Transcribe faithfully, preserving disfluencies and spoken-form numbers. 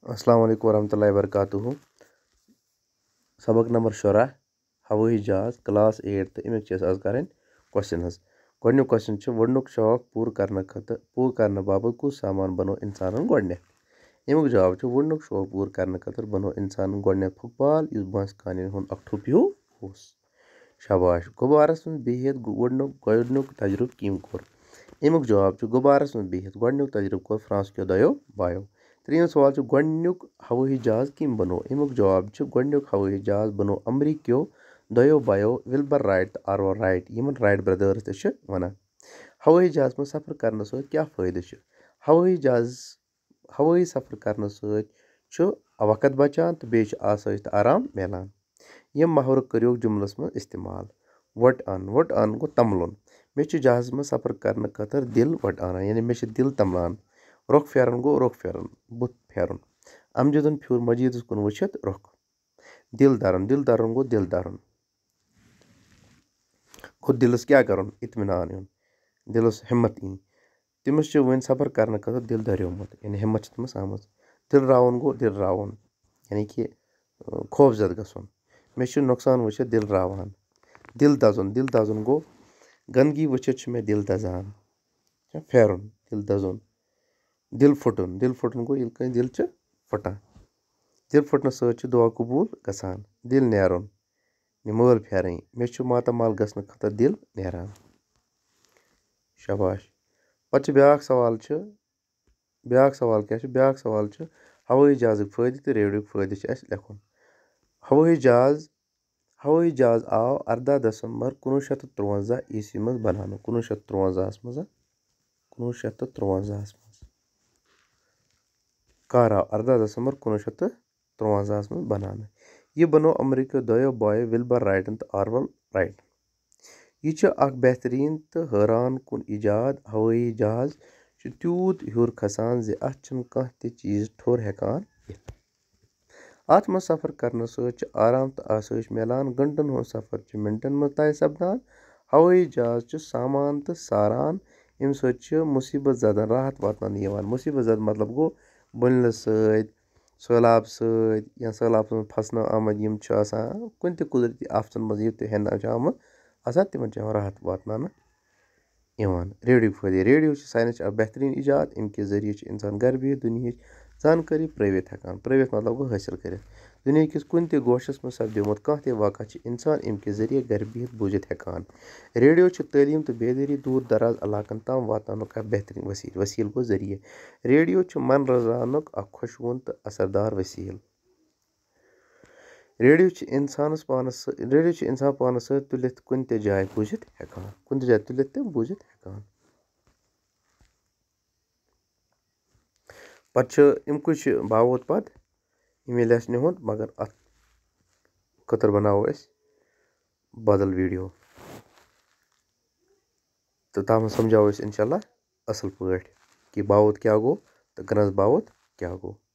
السلام علیکم ورحمۃ اللہ وبرکاتہ۔ سبق نمبر شُراہ، ہوٲیی جہاز، کلاس ایٹ، تہٕ اَمِکۍ چھِ اَسہِ آز کَرٕنۍ کوسچنٕز۔ گۄڈٕنیُک کوسچن چھُ، وُڈنُک شوق پوٗرٕ کرنہٕ خٲطرٕ، پوٗرٕ کرنہٕ باپتھ کُس سامان بنوو اِنسانن گۄڈٕنیتھ؟ اَمیُک جواب چھُ، وُڈنُک شوق پوٗرٕ کرنہٕ خٲطرٕ بنوو اِنسانن گۄڈٕنیتھ فُک بال، یُس بانٛسہِ کانٮ۪ن ہُنٛد اکھ ٹھوٚپ ہیوٗ اوس۔ شاباش۔ غُبارَس منٛز بِہِتھ گۄ-، وُڈنُک گۄڈٕنیُک تجرُبہٕ کٔمۍ کوٚر؟ اَمیُک جواب چھُ، غُبارَس منٛز بِہِتھ گۄڈٕنیُک تجرُبہٕ کوٚر فرانس کیو دۄیو بایو۔ ترٛیٚیِم سوال چھُ، گۄڈٕنیُک ہوٲیی جہاز کٔمۍ بنوو؟ اَمیُک جواب چھُ، گۄڈٕنیُک ہوٲیی جہاز بنوو امریکیو دۄیو بایو، وِلبر رایٹ تہٕ آرویل رایٹ، یِمن رایٹ برٛدٲرٕس تہِ چھِ وَنان۔ ہوٲیی جہازَس منٛز سفر کرنہٕ سۭتۍ کیٛاہ فٲیدٕ چھُ؟ ہوٲیی جہاز، ہوٲیی سفر کرنہٕ سۭتۍ چھُ وقت بچان تہٕ بیٚیہِ چھُ آسٲیِش تہٕ آرام میلان۔ یِم محاورٕ کٔرِو جُملس منٛز استعمال۔ وۄٹ اَن، وۄٹ اَن گوٚو تملُن۔ مےٚ چھُ جہازس منٛز سفر کرنہٕ خٲطرٕ دِل وۄٹ انان، یعنی مےٚ چھُ دِل تملان۔ رۄخ پھیرُن گوٚو رۄخ پھیرُن، بُتھ پھیرُن۔ امجدن پھیوٗر مجیدس کُن وٕچھِتھ رۄخ۔ دِل درُن، دِل درُن گوٚو دِل درُن۔ گوٚو دِلس کیٛاہ کرُن؟ اطمینان یُن، دِلس ہمت یِنۍ۔ تٔمِس چھُ وۄنۍ سفر کرنہٕ خٲطرٕ دِل دریومُت، یعنی ہمت چھِ تٔمِس آمٕژ۔ دِل راوُن گوٚو دِل راوُن، یعنی کہِ، اۭں، خوف زد گژھُن۔ مےٚ چھُ نۄقصان وٕچھِتھ دِل راوان۔ دِل دزُن، دِل دزُن گوٚو گندگی وٕچھِتھ چھُ مےٚ دِل دزان۔ چھا پھیرُن، دِل دزُن۔ دِل پھُٹُن، دِل پھُٹُن گوٚو ییٚلہِ کٲنٛسہِ دِل چھُ پھُٹان۔ دِل پھُٹنہٕ سۭتۍ چھُ دُعا قبوٗل گژھان۔ دِل نیرُن، یہِ مٲل پھیرٕنۍ۔ مےٚ چھُ ماتامال گژھنہٕ خٲطرٕ دِل نیران۔ شاباش۔ پتہٕ چھُ بیٛاکھ سوال چھُ، بیٛاکھ سوال کیٛاہ چھُ؟ بیٛاکھ سوال چھُ، ہوٲیی جہازٕکۍ فٲیدٕ تہٕ ریڈیوُک فٲیدٕ چھُ اَسہِ لیکھُن۔ ہوٲیی جہاز، ہوٲیی جہاز آو اَرداہ دسمبر کُنوُہ شیٚتھ تہٕ تُرٛوَنٛزاہ عیسوی منٛز بناونہٕ۔ کُنوُہ شیٚتھ تُرٛوَنٛزاہَس منٛز، کُنوُہ شیٚتھ تہٕ تُرٛوَنٛزاہَس منٛز۔ کر آو؟ اَرداہ دسمبر کُنوُہ شیٚتھ تہٕ تُرٛوَنٛزاہَس منٛز بناونہٕ۔ یہِ بنوو امریکہ دۄیو بایو وِلبر رایٹن تہٕ آرویل رایٹن۔ یہِ چھُ اکھ بہتریٖن تہٕ حٲران کُن ایجاد۔ ہوٲیی جہاز چھُ تیوٗت ہیوٚر کھسان زِ اتھ چھُنہٕ کانٛہہ تہِ چیٖز ٹھوٚر ہٮ۪کان یِتھ۔ اتھ منٛز سفر کرنہٕ سۭتۍ چھُ آرام تہٕ آسٲیِش میلان۔ گھنٹن ہُنٛد سفر چھُ منٹن منٛز طے سپدان۔ ہوٲیی جہاز چھُ سامان تہٕ ساران، ییٚمہِ سۭتۍ چھُ مُصیبت زدن راحت واتناونہٕ یِوان۔ مُصیبت زد مطلب گوٚو بُنلہٕ سۭتۍ، سٔہلاب سۭتۍ یا سٔہلابَس منٛز پھسنہٕ آمٕتۍ یِم چھِ آسان، کُنہِ تہِ قُدرتی آفتَن منٛز یہِ تہِ ہٮ۪نہٕ چھُ آمُت آسان، تِمَن چھُ یِوان راحت واتناونہٕ یِوان۔ ریڈیوُک فٲیدٕ۔ ریڈیو چھُ ساینَسٕچ اکھ بہتریٖن ایجاد، اَمہِ کہِ ذٔریعہٕ چھُ اِنسان گَرِ بِہِتھ دُنیہٕچ زانکٲری پرٛٲوِتھ ہٮ۪کان۔ پرٛٲوِتھ مطلب گوٚو حٲصِل کٔرِتھ۔ دُنیاہکِس کُنہِ تہِ گوشَس منٛز سپدیومُت کانٛہہ تہِ واقعہ چھُ اِنسان اَمہِ کہِ ذٔریعہٕ گَرِ بِہِتھ بوٗزِتھ ہٮ۪کان۔ ریڈیو چھُ تعلیٖم تہٕ بیدٲری دوٗر دراز علاقَن تام واتناونُک اکھ بہتریٖن وسیٖلہٕ، وسیٖلہٕ گوٚو ذٔریعہٕ۔ ریڈیو چھُ من رزاونُک اکھ خۄشوُن تہٕ اثردار وسیٖلہٕ۔ ریڈیو چھُ اِنسانَس پانَس سۭ-، ریڈیو چھُ اِنسان پانَس سۭتۍ تُلِتھ کُنہِ تہِ جایہِ بوٗزِتھ ہٮ۪کان، کُنہِ تہِ جایہِ تُلِتھ تہِ بوٗزِتھ ہٮ۪کان۔ پَتہٕ چھُ اَمہِ کُے چھُ باوُت پَتہٕ ییٚمہِ لیسنہِ ہُنٛد، مگر اَتھ خٲطرٕ بَناوو أسۍ بدل ویڈیو۔ تہٕ تَتھ منٛز سَمجھاوو أسۍ اِنشاء اللہ اَصٕل پٲٹھۍ کہِ باوُت کیٛاہ گوٚو تہٕ گرٛنٛز باوُت کیٛاہ گوٚو۔